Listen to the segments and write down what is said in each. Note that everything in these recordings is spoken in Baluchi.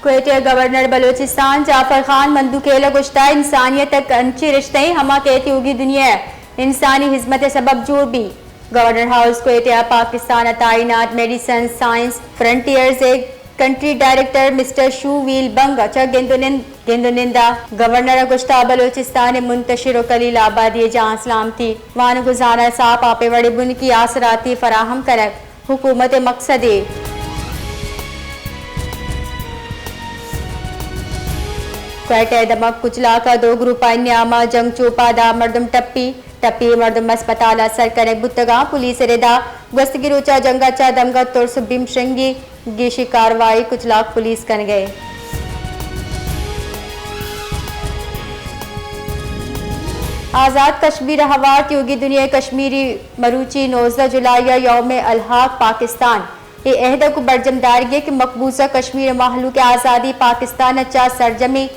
کوئٹہ ءِ گورنر بلوچستان جعفر خان مندوخیل ءَ گوشتگ، انسانیت ءِ انچیں رشتہ ایں ہما کہ تیوگیں دنیا ءِ انسانی ہزمت ءِ سبب جوڑ بیت۔ گورنر ہاؤس کوئٹہ ءَ پاکستان ءَ تعینات میڈیسن سائنس فرنٹیئرز ءِ کنٹری ڈائریکٹر مسٹر شو ویل بنگ ءَ چہ گند ءُ نند، گند ءُ نند ءَ گورنر ءَ گوشتگ، بلوچستان ءِ منتشر ءُ کلیل آبادی ءِ جہاں سلامتی، وانگ ءُ زانگ ءِ ساپ آپ ءِ وڑیں بنکی آسراتی فراہم کنگ حکومت ءِ مقصدے۔ کوئٹہ ءِ دمگ کچلاک ءَ دو گروپانی نیام ءَ جنگ چوپا، دہ مردم ٹپی، ٹپی مردم ہسپتال ءَ سر کنگ بوتگ اَنت۔ پولیس ءِ ردا گوستگیں روچ ءَ جنگ ءَ چہ دمگ ءَ ترس ءُ بیم شنگی، گیشیں کاروائی کچلاک پولیس کنگ ءَ۔ آزاد کشمیر ءِ ہوار، تیوگیں دنیا ءِ کشمیری مروچی نوزدہ جولائی ءَ یوم الحاق پاکستان اے عہد ءَ گوں برجم دارگی کہ مقبوضہ کشمیر ءِ مہلوک ءِ آزادی پاکستان ءَ چہ سرجمیں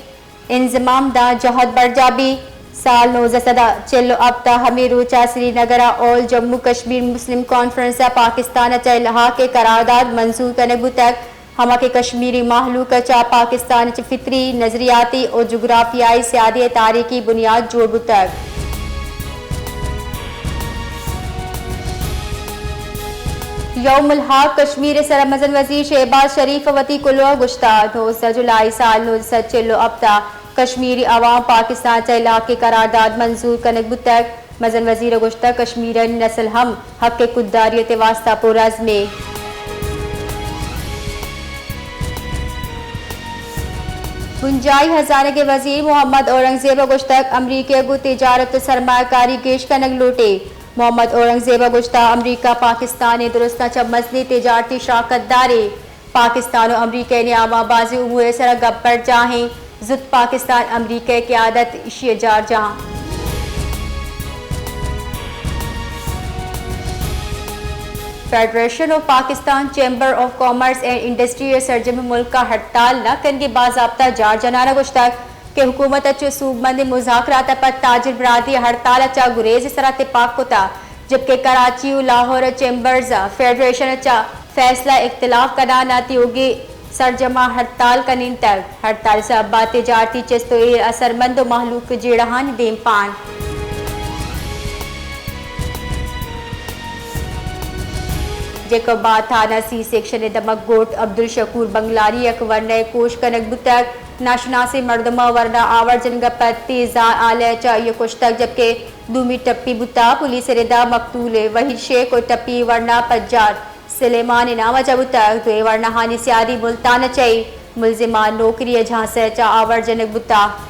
انضمام داں جہد برجاہ بیت۔ سال نوزدہ سد ءُ چل ءُ ہپت ءَ ہمے روچ ءَ سری نگر ءَ آل جموں کشمیر مسلم کانفرنس ءَ پاکستان ءَ چہ الحاق ءِ قرارداد منظور کنگ بوتگ۔ ہما کہ کشمیری مہلوک ءَ چہ پاکستان ءَ چہ فطری، نظریاتی ءُ جغرافیائی سیادی ءِ تاریخی بنیاد جوڑ بوتگ۔ یوم الحاق کشمیر ءِ سر ءَ مزن وزیر شہباز شریف ءَ وتی کلوہ ءَ گوشتگ، نوزدہ جولائی سال نوزدہ سد چل ءُ ہپت ءَ کشمیری عوام پاکستان ءَ چہ الحاق ءِ قرارداد منظور کنگ بوتگ۔ مزن وزیر ءَ گوشتگ، کشمیرانی نسل ہم حق ءِ خودداریت ءِ واستہ پرعزم ایں۔ بنجاہی ہزانگ ءِ وزیر محمد اورنگزیب ءَ گوشتگ، امریکہ ءَ گوں تجارت ءُ سرمایہ کاری گیش کنگ لوٹیت۔ محمد اورنگزیب ءَ گوشتگ، امریکہ پاکستان ءِ درستاں چہ مزنیں تجارتی شراکت دارے۔ پاکستان ءُ امریکہ ءِ نیام ءَ بازیں امور ءِ سر ءَ گپ برجاہ ایں۔ زوت پاکستان امریکہ ءِ قیادت ایشی ءِ جارجاہ۔ Federation of Pakistan chamber of commerce and industry ءَ سرجمیں ملک ءَ ہڑتال نہ کنگ ءِ باضابطہ جار جنان ءَ گوشتگ کہ حکومت ءَ چہ سوبمندیں مذاکرات ءَ پد تاجر برادری ءَ ہڑتال ءَ چہ گریز ءِ سرا تپاک کتگ، جبکہ کراچی ءُ لاہور ءِ چیمبرز ءَ فیڈریشن ءَ چہ فیصلہ ءَ اختلاف کنان ءَ تیوگیں سرجم ءَ ہڑتال کنینتگ۔ ہڑتال ءِ سبب ءَ تجارتی چست ءُ ایر اثرمند ءُ مہلوک جیڑہانی دیمپان۔ جیکب آباد تھانہ سی سیکشن ءِ دمگ گوٹ عبدالشکور بنگلانی یک ورنائے کوش کنگ بوتگ۔ ناشناسیں مردماں ورنا آور جنگ ءَ پد تیزار آلہ ءَ چہ آئی ءَ کشتگ، جبکہ دومی ٹپی بوتگ۔ پولیس ءِ ردا مقتول ءِ وحید شیخ ءُ ٹپی ورنا پجار سلیمان ءِ نام ءَ جت بوتگ۔ دوئیں ورناہانی سیادی ملتان ءَ چہ ایں۔ ملزمان نوکری ءِ جھانسہ ءَ چہ آور جنگ بوتگ۔